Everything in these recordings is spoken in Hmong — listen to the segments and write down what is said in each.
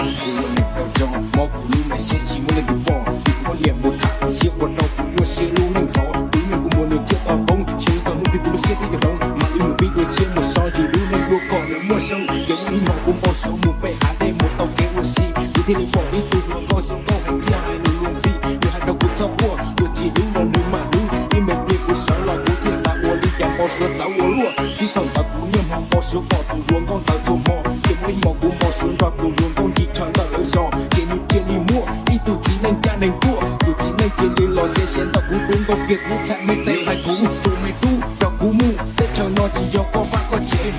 Kuv ua neeg tau zoo, mob kuv lub me siab tsis muaj leej twg pom, vim kuv muab niam mus tham, kuv siab ua rau kuv nyuaj siab lub neej ntxhov. Kuv ib leeg kuv muag nws thiaj tau poob, tsis txog hnub twg kuv lub siab thiaj yuav hloov. Mam li mus pib dua tshiab mus so yus lub neej dua kom nws muaj zoo. Ces muaj ib hmo kuv npau suav mus pem hav dej mus tau kev ua si, kuv thiaj li pom ib tug hluas nkauj zoo nkauj heev thiaj hais nws luag ntxhi. Nws hais rau kuv txhob quaj, luag tsis hlub los nws mam hlub. Ib me pliag kuv sawv los kuv thiaj xav ua li cas npau suav txawv ua luaj. Txij thaum ntawd kuv niaj hmo npau suav pom tus hluas nkauj ntawd txhua hmo. Ces muaj ib hmo kuv npau suav nrog tus hluas nkauj ncig chaw ntawm lawv zos, ces nws cia li muaj ib tug txiv neej caj neeg tuaj. Tus txiv neej cia li los siav siav ntawm kuv tus nkauj kiag kuv txhais me tes hais kuv, tus me tub, coj kuv mus, teb chaws no tsis yog koj vaj koj tsev.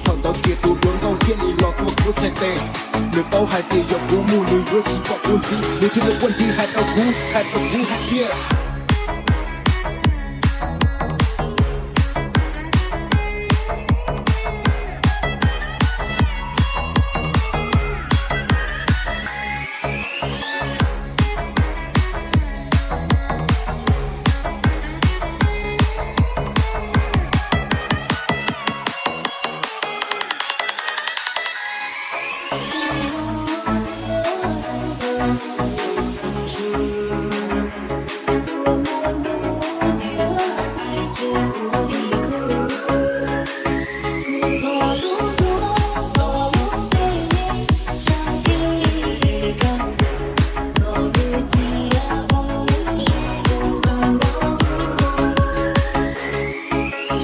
Thaum ntawd kiag tus hluas nkauj thiaj li los tua kuv txhais tes. Nws paub hais tias yog kuv mus nws yuav tsis pom kuv ntxiv, nws thiaj li quaj nthi hais rau kuv, hais rau kuv hais tias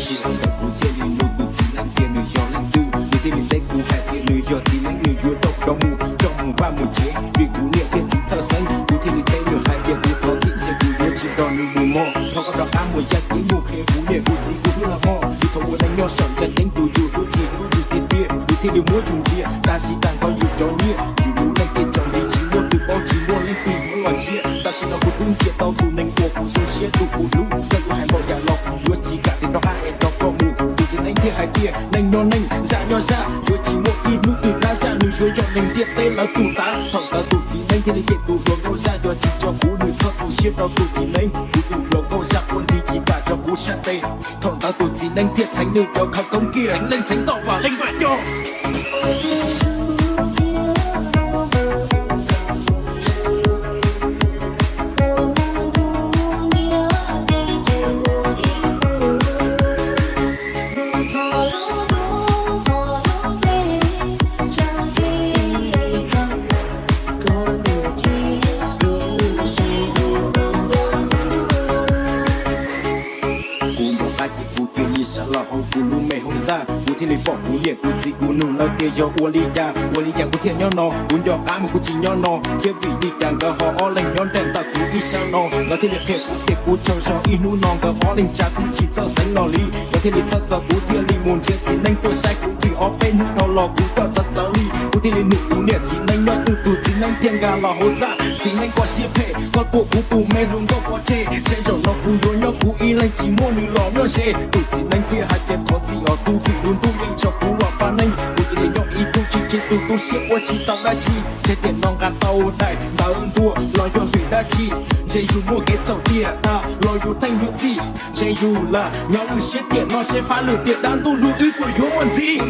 Sij hawm ntawd kuv thiaj li nug tus txiv neeb tias nws yog leej twg, nws thiaj li teb kuv hais tias nws yog txiv neeb, nws yuav coj kuv rov mus, coj mus vaj mus tsev, vim kuv niam thiab txiv txhawj xeeb. Kuv thiaj li teb nws hais tias kuv thov txim, ntshe kuv yuav tsis nrog nws mus mog. Thov koj rov qab mus yaj ceeb mus qhia kuv niam kuv txiv kuv hlub los mog, vim thaum ua neej nyob saum yaj ceeb tus yus hlub tsis hlub yus tiag tiag, yus thiaj li muab yus ntxias. Tab sis tag nrho yus cov nyiaj, yus lub neej tej tsaus nti, tsis muaj twg paub, tsis muaj leej twg yuav los nrhiav. Tam sim no kuv twb nrhiav tau tus neeg uas kuv zoo siab tus kuv hlub, koj yuav hais npaum cas los kuv yuav tsis kam tias rov qab es nrog koj mus. Tus txiv neeb thiaj hais tias neej nyob neej, zaj nyob zaj, yuav tsis muaj ib hnub twg dab zaj, nws yuav yog neeg ntiaj teb lawv tus tav. Thaum ntawd tus txiv neeb thiaj li cem tus hluas nkauj zaj, yog tsis tso kuv nws txhob tu siab rau tus txiv neeb. Kuv tus hluas nkauj zaj quaj nthi tsis kam tso kuv sab tes. Thaum ntawd tus txiv neeb thiaj txheev nws cov khawv koob kiag, txheev leej txheev toj vam leej vam coj. Kuv nco qab ces kuv cia li sawv los hauv kuv lub me hoob txaj, kuv thiaj li pom kuv niam kuv txiv, kuv nug lawv tias yog ua li cas, ua li cas kuv thiaj nyob no. Kuv nco qab mas kuv tsis nyob no thiab, vim li cas nkawd ho ob leeg nyob nraim ntawm kuv ib sab no. Nkawd thiaj li qhia kuv tias kuv tsaug zog ib hnub no, nkawd ob leeg tsa kuv tsis txawj xeev no li. Nkawd thiaj li txhawj txog kuv thiaj li mus nrhiav txiv neeb tuaj saib kuv, vim ob peb hnub dhau los kuv coj txawv txawv li. Kuv thiaj li nug kuv niam txiv neeb nyob twg, tus txiv neeb thiaj nkag los hauv txaj. Txiv neeb koj siab phem, koj tua kuv tus me hluas nkauj pov tseg, ntshe zaum no kuv yuav nyob kuv ib leeg tsis muaj nws los nyob ze. Tus txiv neeb thiaj hais tias thov txim os tub, vim lub ntuj yeej tso kuv los pab neeg. Kuv cia li nyob ib tug chim chim tus tu siab ua tsis tau dab tsi. Ntshe tiam no nqa tau daim ntawv ntua los yog vim dab tsi? Ntshe yus muaj kev txhaum tiam tas los yus theej yus txim. Ntshe yus lam nyob lwm siab tiam no seb fab lwm tiam dab ntuj lug wb puas yuav muaj ntxiv.